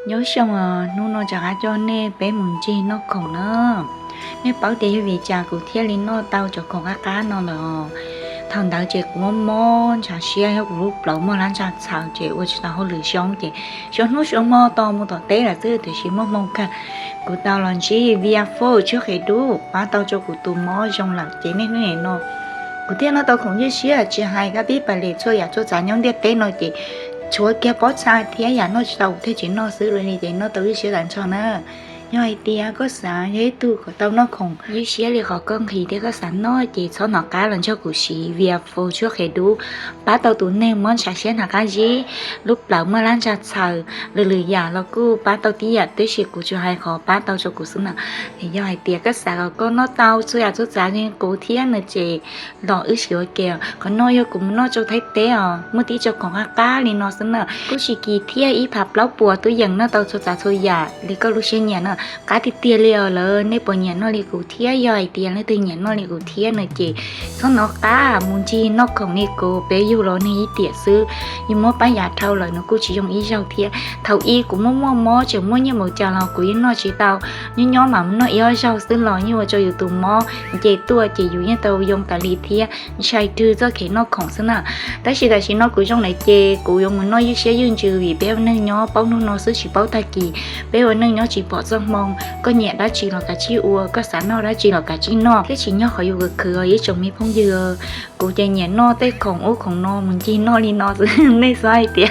Nyob zoo, hnub no rov qab coj nej peb mus ncig noj khoom na. Nej paub tias yog vim cas kuv thiaj li noj tau cov khoom qab qab no lawm os? Thaum ntawd ces kuv mob mob ntshav siab, yog kuv lub plawv muaj lab ntsaj txhaws ces ua tsis tau hauj lwm zoo ces suav hnub suav hmo tos mus tom teb lawm xwb, tiam sis muaj hmoo kawg kuv tau los ntsib Via Food tshuab qhiav dub pab tau rau kuv tus mob zoo lawm ces niaj hnub nim no kuv thiaj noj tau khoom ywj siab, tsis hais kab pib pam les txhua yam txhua tsav nyob ntiaj teb no ces tshuav kiag pob txha thiab yam noj tsis tau kuv thiaj tsis noj xwb, li ces noj tau ywj siab tas nrho na. Yog hais tias koj xav yog ib tug kom tau noj khoom ywj siab li qhov koj nqhis thiab koj xav noj ces txhob hnov qab los nrog kuv siv Via Food tshuab qhiav dub pab tau tus neeg mob ntshav siab ntshav qab zib, lub plawv muaj lab ntsaj txhaws, lwm lwm yam los kuj pab tau tib yam, tiam sis kuv tsuas hais qhov pab tau rau kuv xwb na. Yog hais tias koj xav kom koj noj tau txhua yam txhua tsav li kuv thiab no ces los wb sim ua ke. Qhov no yog kuv mus noj rau Thaib teb os, muaj tib co khoom qab qab li no xwb na, kuj tsis kim thiab, ib phav plaub puas tub yeem noj tau txhua tsav txhua yam li koj lub siab nyiam na. Qab tiag tiag li os lawm, nej puas nyiam noj li kuv thiab? Yog hais tias leej twg nyiam noj li kuv thiab no ces txhob hnov qab mus ncig noj khoom li kuv, peb yug los neeg ib tiam xwb, yus muab pab yam dhau lawm nws kuj tsis zoo ib zaug thiab. Thaum ub kuv muaj muaj mob tseem muaj nyiaj npaum cas los kuv yeej noj tsis tau, nyob nyob mam mus noj ib ob zaug xwb los yeej ua rau yus tus mob nce tuaj ces yus yeej tau yoo tas li thiab, ntshai rwg txoj kev noj khoom xwb na. Tab sis tam sim no kuv zoo lawm ces kuv yuav mus noj ywj siab ywj ntsws vim peb ua neeg nyob paub hnub no xwb tsis paub tag kis, peb ua neeg nyob tsis pom txoj hmoo. Koj nyiam dab tsi los kav tsij ua, koj xav noj dab tsi los kav tsij noj thiab tsis nyob qhov yus khwv khwv os ib tsoom me phooj ywg. Kuv ces nyiam noj tej khoom ub khoom no mus ncig noj li no xwb. Nej xav hais tias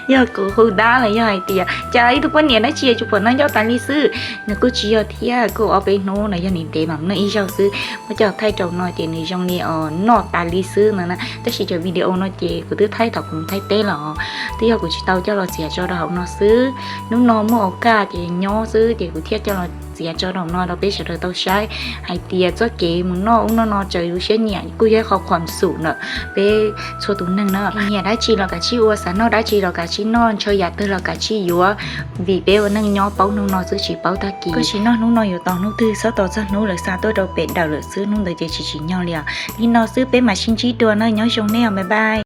yog kuv hu dab los yog hais tias cas ib tug poj niam dab tsi tsuas pom noj ncauj tas li xwb? Nws kuj tsis yog thiab, kuj ob peb hnub no yog nws ntev mam noj ib zaug xwb, muab coj thaij rau no ces nws zoo li os noj tas li xwb no na. Tab sis cov video no ces kuv twb thaij thaum kuv mus Thaib teb los, twb yog kuv tsis tau coj los txiav tso rau hauv no xwb. Hnub no muaj ua kaj ces nyob xwb ces kuv thiaj coj los txiav tso rau hauv no rau peb sawv daws tau saib hais tias txoj kev mus noj ub noj no raws yus siab nyiam kuj yog ib qho khuam xum ntawm peb txhua tus neeg na. Nyiam dab tsi los kav tsij ua, xav noj dab tsi los kav tsij noj, ntshaw yam twg los kav tsij yuav, vim peb ua neej nyob paub hnub no xwb tsis paub tag kis. Koj tsis noj hnub no yuav tos hnub twg, txhob tos txog hnub lawv xa tuaj rau pem daws lawm xwb, hnub ntawd ces tsis tsim nyog li os. Li no xwb peb mam sib ntsib dua na, nyob zoo nej os, bye bye.